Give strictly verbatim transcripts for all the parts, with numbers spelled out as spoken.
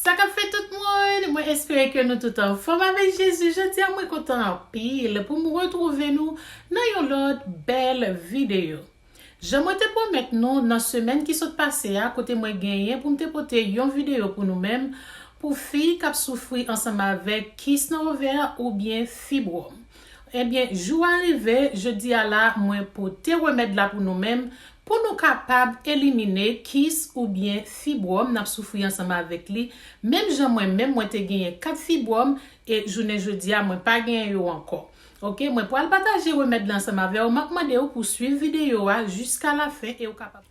Sa k ap fèt tout moun? Mwen espere ke nou tout anfòm avèk Jezi. Jodi a mwen kontan anpil pou m retwouve nou nan yon lòt bèl videyo. Jan mwen te pwomèt nou nan semèn ki sot pase a, kote mwen genyen pou m te pote yon videyo pou nou menm, pou fi k ap soufri ansanm avèk kis nan ovè oubyen fibwòm. Ebyen, jou a rive, jodi a la, mwen pote remèd la pou nou menm, pou nou kapab elimine kis oubyen fibwòm n ap soufri ansanm avèk li. Menm jan mwen menm, mwen te genyen kat fibwòm, e jounen jodi a, mwen pa genyen yo ankò. Oke, mwen pral pataje remèd la ansanm avè w. M ap mande w pou swiv videyo a jiska lafen e w kapab.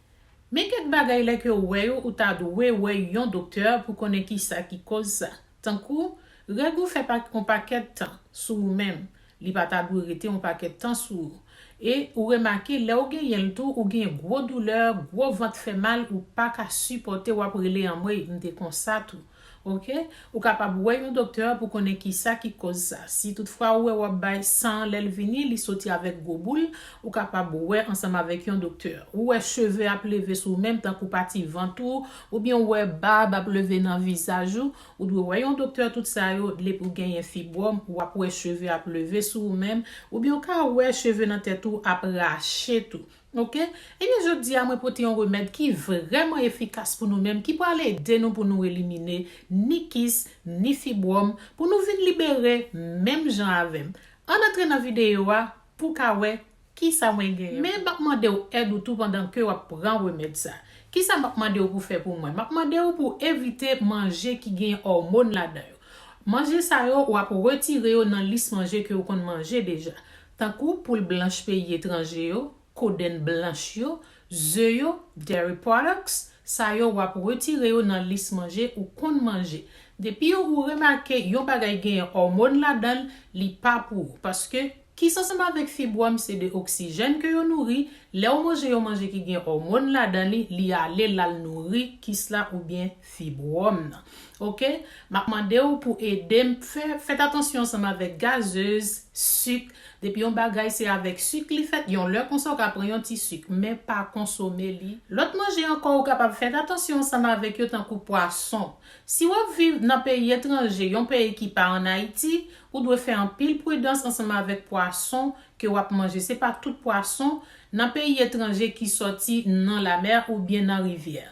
Men kèk bagay lè ke w wè yo, ou ta dwe wè yon doktè pou konnen kisa ki koz sa. Tankou, règ ou fè pa, yon pakèt tan sou ou menm. Li pa ta dwe rete yon pakèt tan sou ou. E ou remake, lè w genyen l tou, ou gen gwo doulè, gwo vant fè mal, ou pa ka sipòte, w ap rele anmwey, m te konsa tou. Oke? Ou kapab wè yon doktè pou konnen kisa ki koz sa. Si toutfwa ou wè w ap bay san lè l vini, li soti avèk gwo boul, ou kapab wè ansanm avèk yon doktè. Ou wè cheve ap leve sou ou menm tankou pati vant ou, oubyen ou wè bab ap leve nan vizaj ou, ou dwe wè yon doktè tout sa yo, depi w genyen fibwòm, w ap wè cheve ap leve sou ou menm, oubyen w ka wè cheve nan tèt ou ap rache tou. Oke? Ebyen, jodi a, mwen pote yon remèd ki vrèman efikas pou nou menm, ki pral ede nou pou nou elimine ni kis, ni fibwòm, pou nou vin libere menm jan avè m. Ann antre nan videyo a pou w ka wè kisa mwen genyen. Men m ap mande w èd ou tou pandan ke w ap pran remèd sa. Kisa m ap mande w pou fè pou mwen? M ap mande w pou evite manje ki gen òmòn ladan yo. Manje sa yo, w ap retire yo nan lis manje ke w konn manje deja. Tankou poul blanch peyi etranje yo, kodenn blanch yo, ze yo, dairy products, sa yo w ap retire yo nan lis manje ou konn manje. Depi ou remake yon bagay genyen òmòn ladan l, li pa pou ou. Paske kis ansanm avèk fibwòm se de oksijèn ke yo nouri. Lè w manje yon manje ki gen òmòn ladan li, li ale l al nouri kis la oubyen fibwòm nan. Oke? M ap mande w pou ede m fè, fèt atansyon ansanm avèk gazez, sik. Depi yon bagay se avèk sik li fèt, yon lè konsa w ka pran yon ti sik, men pa konsome li. Lòt manje ankò ou kapab fèt atansyon ansanm avèk yo tankou pwason. Si w ap viv nan peyi etranje, yon peyi ki pa ann Ayiti, ou dwe fè anpil pridans ansanm avèk pwason ke w ap manje. Se pa tout pwason nan peyi etranje ki sòti nan lamè oubyen nan rivyè.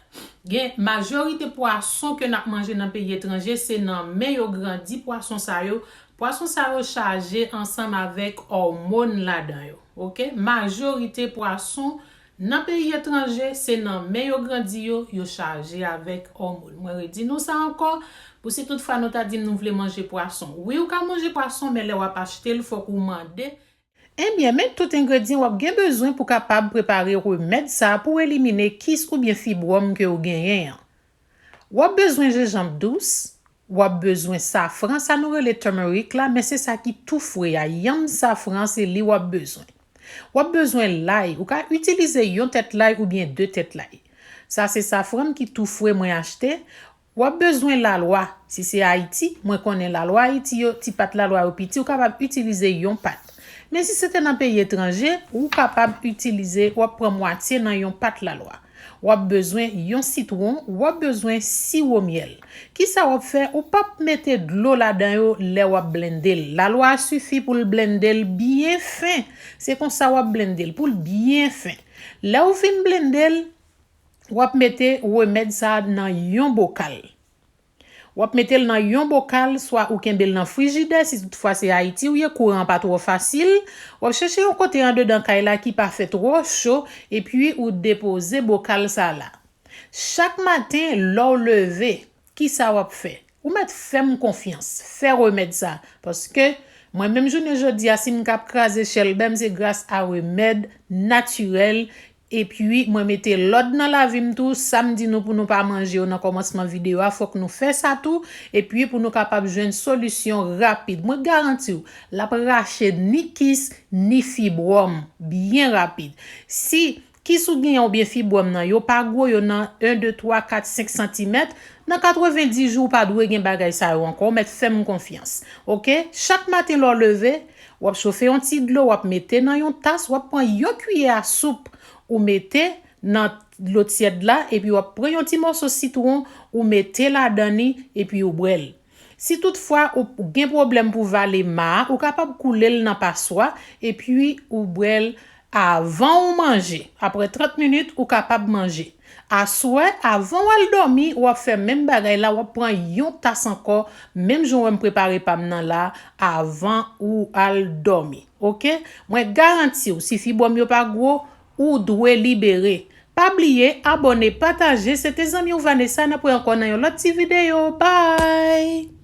Gen majorite pwason ke n ap manje nan peyi etranje, se nan men yo grandi pwason sa yo. Pwason sa yo chaje ansanm avèk òmòn ladan yo. Oke? Majorite pwason nan peyi etranje, se nan men yo grandi yo, yo chaje avèk òmòn. Mwen redi nou sa ankò, pou si toutfwa nou ta di m nou vle manje pwason. Wi, ou ka manje pwason, men lè w ap achte l, fòk ou mande. Ebyen, men tout engredyan w ap gen bezwen pou kapab prepare remèd sa a pou elimine kis oubyen fibwòm ke w genyen an. W ap bezwen jenjanm dous, w ap bezwen safran, sa nou rele turmeric la, men se sa ki tou fre a, yanm safran, se li w ap bezwen. W ap bezwen lay, ou ka itilize yon tèt lay oubyen de tèt lay. Sa se safran m ki tou fre mwen achte. W ap bezwen lalwa. Si se Ayiti, mwen konnen lalwa Ayiti yo, ti pat lalwa yo piti, ou kapab itilize yon pat. Men si se te nan peyi etranje, ou kapab itilize, w ap pran mwatye nan yon pat lalwa. W ap bezwen yon sitwon, w ap bezwen siwo myèl. Kisa w ap fè? Ou p ap mete dlo ladan yo lè w ap blende l. Lalwa a sifi pou l blende l byen fen. Se konsa w ap blende l pou l byen fen. Lè w fin blende l, w ap mete remèd sa a nan yon bokal. W ap mete l nan yon bokal, swa ou kenbe l nan frijidè, si toutfwa se Ayiti ou ye, kouran an pa twò fasil. W ap chèche yon kote andedan kay la ki pa fè twò cho, epi ou depoze bokal sa la. Chak maten, lè w leve, kisa w ap fè? Ou mèt fè m konfyans, fè remèd sa, paske mwen menm jounen jodi a, si m k ap kraze chèlbè m, se gras a remèd natirèl. Epi, mwen mete lòd nan lavi m tou. Sa m di nou pou nou pa manje yo nan kòmansman videyo a, fòk nou fè sa tou. Epi, pou nou kapab jwenn solisyon rapid. Mwen garanti w, l ap rache ni kis, ni fibwòm, byen rapid. Si kis ou genyen oubyen fibwòm nan, yo pa gwo, yo nan en, de, twa, kat, senk santimèt, nan katrevenndis jou, ou pa dwe gen bagay sa yo ankò, ou mèt fè m konfyans. Oke? Chak maten lè w leve, w ap chofe yon ti dlo, w ap mete nan yon tas, w ap pran yon kiyè a soup, ou mete nan dlo tyèd la, epi w ap pran yon ti mòso sitwon, ou mete ladan li, epi ou bwè l. Si toutfwa ou gen pwoblèm pou vale ma a, ou kapab koule l nan paswa, epi ou bwè l avan ou manje. Apre trant minit, ou kapab manje. Aswè, avan w al dòmi, w ap fè menm bagay la, w ap pran yon tas ankò, menm jan w wè m prepare pa m nan la, avan ou al dòmi. Oke? Mwen garanti w, si fibwòm yo pa gwo, ou dwe libere. Pa bliye, abòne, pataje. Se te zanmi w Vanessa, n ap wè ankò nan yon lòt ti videyo. Bye!